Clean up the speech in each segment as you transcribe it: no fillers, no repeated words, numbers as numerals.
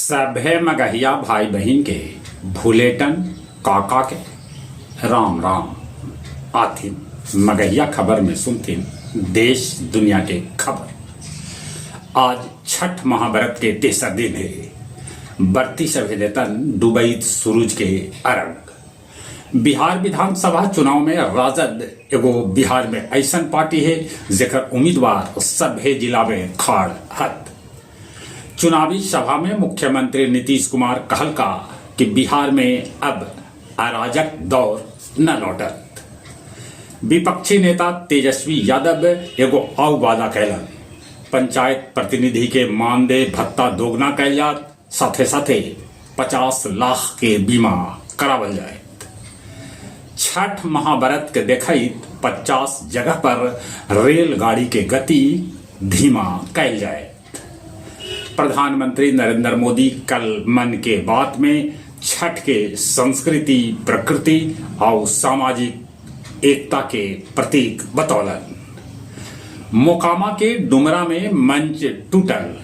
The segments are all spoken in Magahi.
सभे मगहिया भाई बहिन के भुलेटन काका के राम राम। आथिन मगहिया खबर में सुनथिन देश दुनिया के खबर। आज छठ महाव्रत के तेसर दिन हे। बरती सभे देतन डुबईत सुरुज के अरग। बिहार विधानसभा चुनाव में राजद एगो बिहार में ऐसन पार्टी हे जेकर उम्मीदवार सभे जिला में खड़ हथ। चुनावी सभा में मुख्यमंत्री नीतीश कुमार कहलका कि बिहार में अब अराजक दौर न लौटत। विपक्षी नेता तेजस्वी यादव एगो आउ वादा कैलन, पंचायत प्रतिनिधि के मानदेय भत्ता दोगुना कैल जात, साथे साथे 50 लाख के बीमा करावल जाए। छठ महाव्रत के देखइत 50 जगह पर रेलगाड़ी के गति धीमा कैल जाए। प्रधानमंत्री नरेंद्र मोदी कल मन के बात में छठ के संस्कृति, प्रकृति और सामाजिक एकता के प्रतीक बतौलन। मोकामा के डुमरा में मंच टूटल,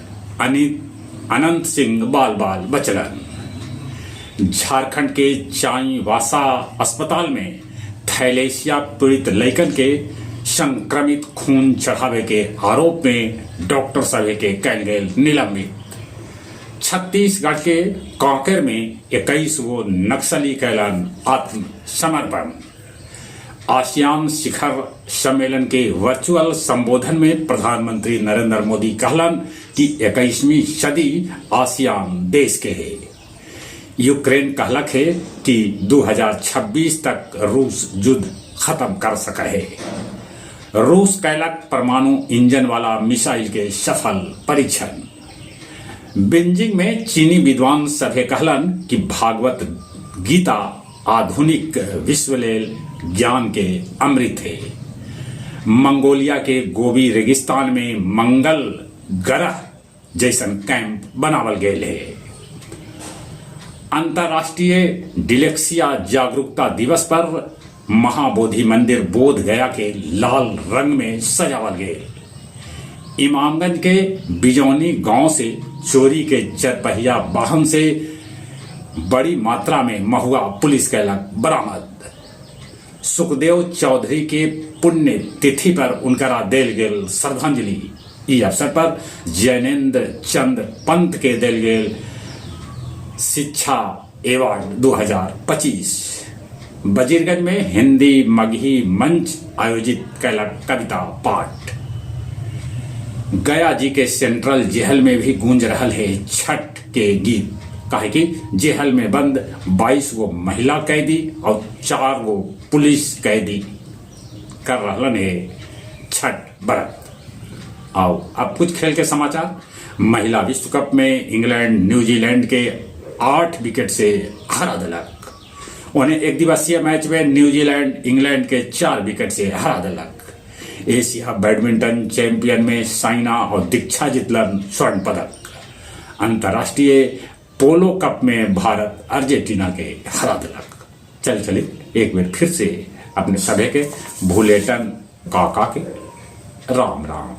अनंत सिंह बाल बाल बचलन। झारखंड के चाईबासा अस्पताल में थैलेसिया पीड़ित लइकन के संक्रमित खून चढ़ावे के आरोप में डॉक्टर सभे के कैल गेल निलंबित। छत्तीसगढ़ के कांकेर में 21 गो नक्सली कैलन आत्मसमर्पण। आसियान शिखर सम्मेलन के वर्चुअल संबोधन में प्रधानमंत्री नरेंद्र मोदी कहलन कि 21वीं सदी आसियान देश के है। यूक्रेन कहलक है कि 2026 तक रूस युद्ध खत्म कर सके है। रूस कैलक परमाणु इंजन वाला मिसाइल के सफल परीक्षण। बीजिंग में चीनी विद्वान सभे कहलन कि भागवत गीता आधुनिक विश्व लेल ज्ञान के अमृत है। मंगोलिया के गोबी रेगिस्तान में मंगल ग्रह जैसन कैंप बनावल गेल है। अंतर्राष्ट्रीय डिलेक्सिया जागरूकता दिवस पर महाबोधि मंदिर बोध गया के लाल रंग में सजावल गेल। इमामगंज के बिजौनी गांव से चोरी के चरपहिया वाहन से बड़ी मात्रा में महुआ पुलिस कैलक बरामद। सुखदेव चौधरी के पुण्य तिथि पर उनकरा देल गेल श्रद्धांजलि। ई अवसर पर जैनेन्द्र चंद्र पंत के देल गेल शिक्षा अवार्ड 2025। वजीरगंज में हिंदी मगही मंच आयोजित कैलक कविता पाठ। गया जी के सेंट्रल जेहल में भी गूंज रहल है छठ के गीत, काहे कि जेहल में बंद 22 गो महिला कैदी और 4 गो पुलिस कैदी कर रहलन है छठ व्रत। आओ अब कुछ खेल के समाचार। महिला विश्व कप में इंग्लैंड न्यूजीलैंड के 8 विकेट से हरा दिलक। उन्हें एक दिवसीय मैच में न्यूजीलैंड इंग्लैंड के 4 विकेट से हरा दिलक। एशिया बैडमिंटन चैंपियन में साइना और दीक्षा जितलन स्वर्ण पदक। अंतर्राष्ट्रीय पोलो कप में भारत अर्जेंटीना के हरा दिलक। चल चली एक बार फिर से अपने सभे के भूलेटन काका के राम राम।